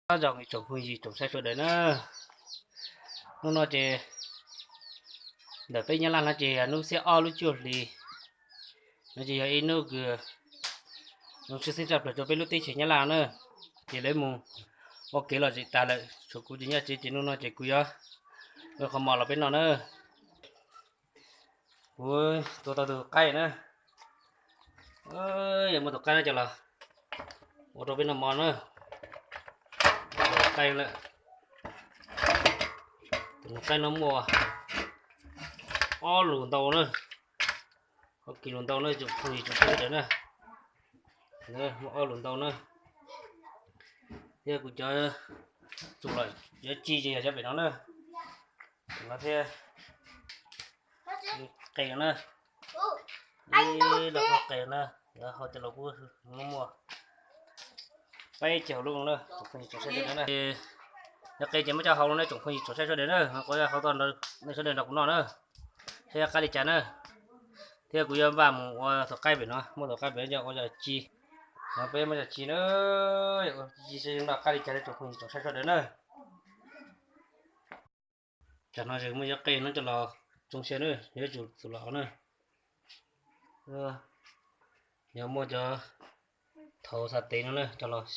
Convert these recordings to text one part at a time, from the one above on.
Nyob zoo tsoom phooj ywg tsoom saib sawv daws na. Hnub no ces ntawm peb Nyab Laj no ces yog hnub xiab ob lub cuaj hli, no ces yog ib hnub kws zoo tshwj xeeb tshaj plaws rau peb lub teb chaws Nyab Laj na. Ces lawv mus ua kev lom zem tas lawm, tshuav kuv ces nyob tsev, ces hnub no ces kuv yuav ua qhov mov los peb noj na. Kuv tua tau tus qaib na, yog muaj tus qaib no coj los ua rau peb noj mov na. Tus qaib lawm, tus qaib no muaj ob lus ntau na, ob kis lus ntau na, tsoom phooj ywg tsoom saib sawv daws na. Muaj ob lus ntau na. Thiab kuv cov txuas los yuav ci ces yog cov pem no na. Cov no thiab qe na, ib los qe na, hauv cov laus kuj muaj peb ceg hauv lub no na, tsoom phooj ywg tsoom saib sawv daws na. Yog qe ces muab coj hau no na, tsoom phooj ywg tsoom saib sawv daws na, qhov hau tau nej sawv daws nrog kuv noj na, saib yuav qab li cas na. Thiab kuv yuav npaj mus ua tus qaib pem no, muab tus qaib pem no coj ua yog ci, no peb muab yog ci na, ci saib noj qab li cas na tsoom phooj ywg tsoom saib sawv daws na. Tam no ces muab cov qe no coj los tsoo sia na, yuav tsum tus los na. Yog muaj cov thaum xa tes no na coj los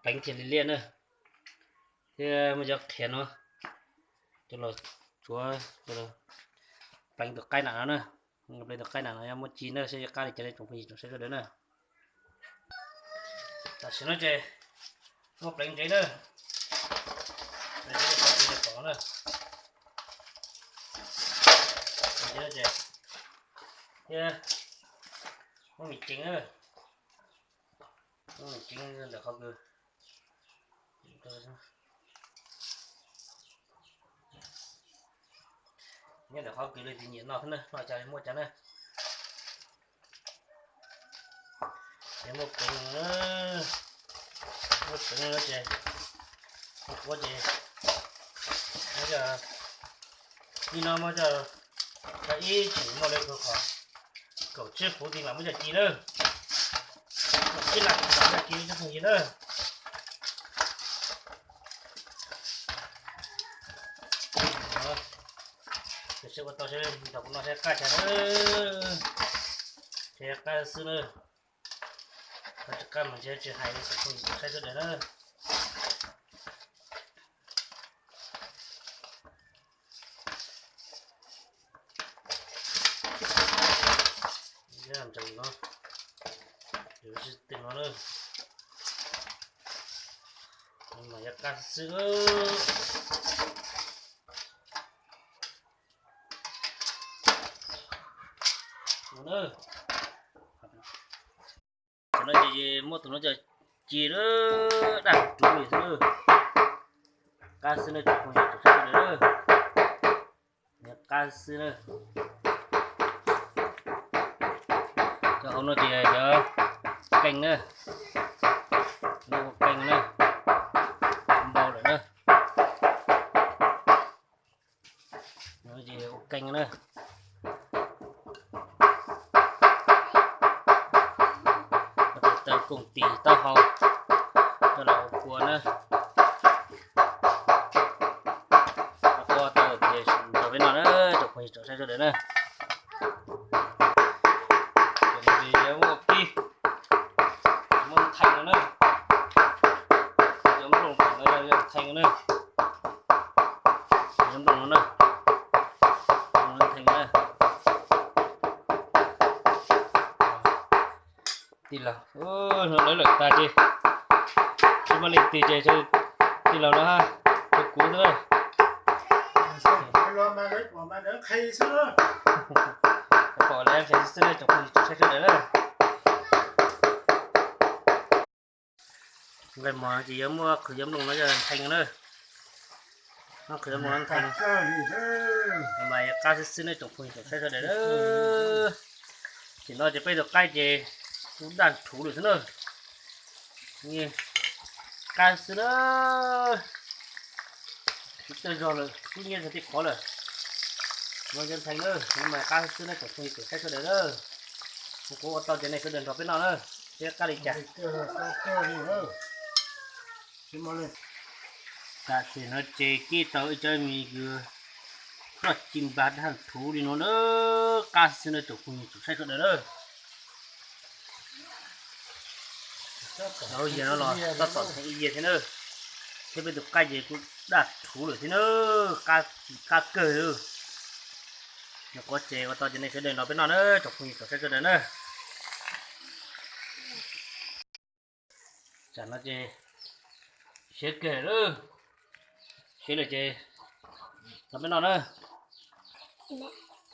pleev thiaj li liaj na. Thiab muaj cov qhiav no coj los tsuav, pleev tus qaib nam no na. Pleev tus qaib nam no yog muaj ci na, saib yuav qab li cas li tsoom phooj ywg tsoom saib sawv daws na. Tam sim no ces muaj pleev ntsev na, pleev ntsev qhov twg los tom na. Pleev ntsev ces thiab muaj mis ceev na, muaj mis ceev ntawm qhov kws, nyob ntawm qhov kws leej twg nyiam noj xwb na, noj cas li muaj cas na. Ces muaj pleev, muaj pleev no ces, muaj quav ces, muab coj, ib no muab coj, coj ib tseem muaj li qhov kaum tsib fuv ti mam muab coj ci na, kaum tsib lab ti mam muab coj ci cov phooj ywg na. Tab sis ua tau seb nrog kuv noj seb qab cas na, seb qab xwb na. Qab tsis qab mas ntshe tsis hais li tsoom phooj ywg saib sawv daws na. Ntsees no, yuav tsis teg no na, mas yuav qab xwb na. Tam no ces muab tus no coj ci lawm, daj ruv li xwb na. Qab xwb na tsoom phooj ywg tsoom saib sawv daws, qab xwb na. Cov hauv no ces cov keej na, no ua keej na, npau lawm na. No ces ua keej na. Taw koom tis taub hau coj los ua kua na. Ua tau ces nrog peb noj na, tsoom phooj ywg tsoom saib sawv daws na. Ces yuav muab kib, muab ntheej no na. Cov nplooj no yog ntheej na. Cov nplooj no na, ntheej na. Tij laug, lawv lawm tag ces tsis muaj leej twg ces tij laug no rau kuv xwb na. Pom lawv nqhis xwb na, tsoom phooj ywg tsoom saib sawv daws na. Nqaij mos ces yuav muab qhwv cov nplooj no coj ntheej na. Muab qhwv cov nplooj no ntheej mas yuav qab xwb xwb na tsoom phooj ywg tsoom saib sawv daws na. Tam no ces peb tus qaib ces kuj daj rhuv lawm xwb na. Qab xwb na. Tsis tau zog lawm, kub hnyiab zog tib qhov lawm. Muab cov ntheej na, mas qab xwb na tsoom phooj ywg tsoom saib sawv daws na. Kuv ua tau ces nej sawv daws nrog peb noj na, seb qab li cas. Tam sim no ces kib tau ib co mis kws loj ci npag daj rhuv li no na, qab xwb na tsoom phooj ywg tsoom saib sawv daws na. Lawv yag no los tab tom theem ib yias thiab na, thiab peb tus qaib ces kuj daj rhuv lawm thiab na, qab kawg li. Nyuam qhuav ces ua tau ces nej sawv daws nrog peb noj na tsoom phooj ywg tsoom saib sawv daws na. Tam no ces siav kawg lawm, siav lawm ces nrog peb noj na.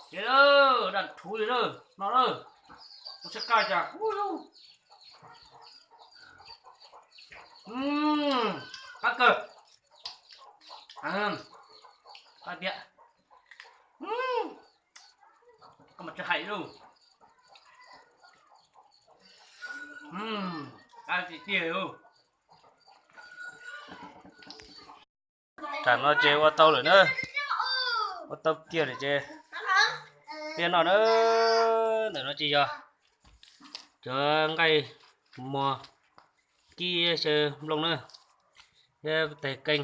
Siav lawm, daj rhuv li na, noj na, ua siab qab cas. Qab kawg, qab tiag. Koj mas tsis hais lauj. Qab tiag tiag lauj. Tam no ces ua tau lawm na, ua tau kiag lawm ces peb noj na. Ntawm no ces yog cov nqaij muag kib xyaw nplooj na, thiab tais keej,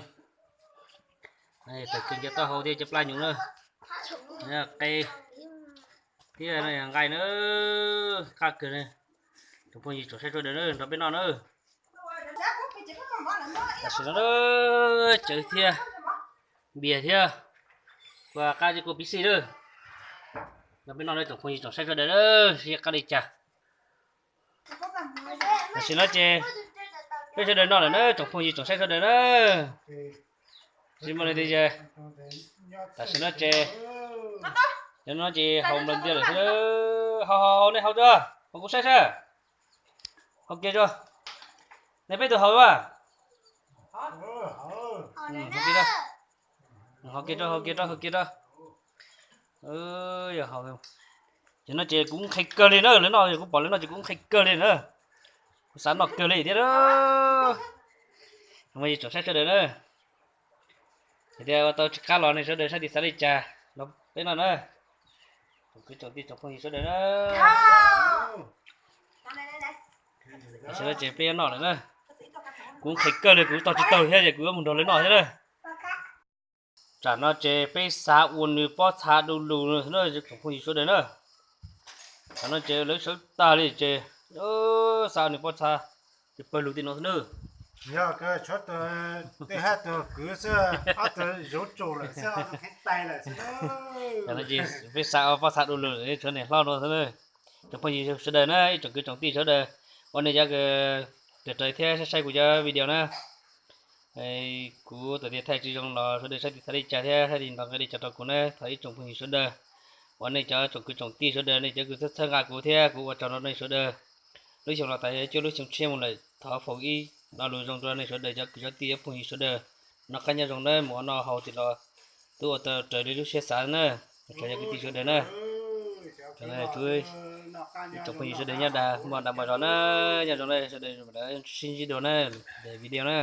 tais keej cov taub hau thiab cov plab nyuv na, qe thiab nqaij na, qab kawg na. Tsoom phooj ywg tsoom saib sawv daws na nrog peb noj na. Tam sim no tsawv thiab, npias thiab, kua qab thiab kua pib xij na, nrog peb noj na tsoom phooj ywg tsoom saib sawv daws na, seb qab li cas. Tam sim no ces peb sawv daws noj lawm na tsoom phooj ywg tsoom saib sawv daws na. Tsis muaj leej twg ze. Tam sim no ces, cov no ces haus nplawg ntiag lawm xwb. Haus haus haus, nej haus tso, haus kuv saib saib. Haus kiag tso. Nej peb tug haus a. Haus kiag tso, haus kiag tso, haus kiag tso. Ces no ces kuv nqhis kawg li na, lawv noj, kuv pom lawv noj ces kuv nqhis kawg li na. Kuv xav noj kawg li thiab. Tsoom phooj ywg tsoom saib sawv daws na, tias ua tau tsis qab los nej sawv daws saib tis xav li cas los peb noj na. Tsoom kwv tsoom tij tsoom phooj ywg sawv daws na, tam sim no ces peb yuav noj lawm na. Kuv nqhis kawg li, kuv tog tsis tau thiab ces kuv yuav mus nrog lawv noj thiab na. Tam no ces peb xav ua nws pob txha du lug na tsoom phooj ywg sawv daws na. Tam no ces lawv sawv tag li ces xav ua nws pob txha ces pawg lug tim no xwb na. Yog tshuav tus, tej hab tus kwv xwb, ob tug zoov tsum lawm xwb, ob tug kheev tais lawm xwb. Tam no ces peb xav ua pob txha du lug, tshuav niam hlob no xwb na. Tsoom phooj ywg sawv daws na, ib tsoom kwv tsoom tij sawv daws, ua nej cov kws raws thiab saib saib kuv cov video na. Kuv txawm tias thaij tsis zoo los sawv daws saib tis xav li cas thiab saib tis ntaus nqe li cas rau kuv na. Thov ib tsoom phooj ywg sawv daws, uas nej cov tsoom kwv tsoom tij sawv daws, nej cov kws txhawb txhawb nqa kuv thiab kuv ua tsaug rau nej sawv daws. Lub xyoo los tas cuaj lub xyoo tshiab mus lawm, thov foom ib lo lus zoo rau nej sawv daws cov kwv cov tij cov phooj ywg sawv daws. Noj qab nyob zoo nawb, mus ua noj haus tim los twb ua tau raws li lub siab xav na. Tsoom kwv tij sawv daws na, ib tsoom phooj ywg sawv daws nyob dag npoj dag npoj zos na, nyob zoo na sawv daws, sib ntsib dua na, video na.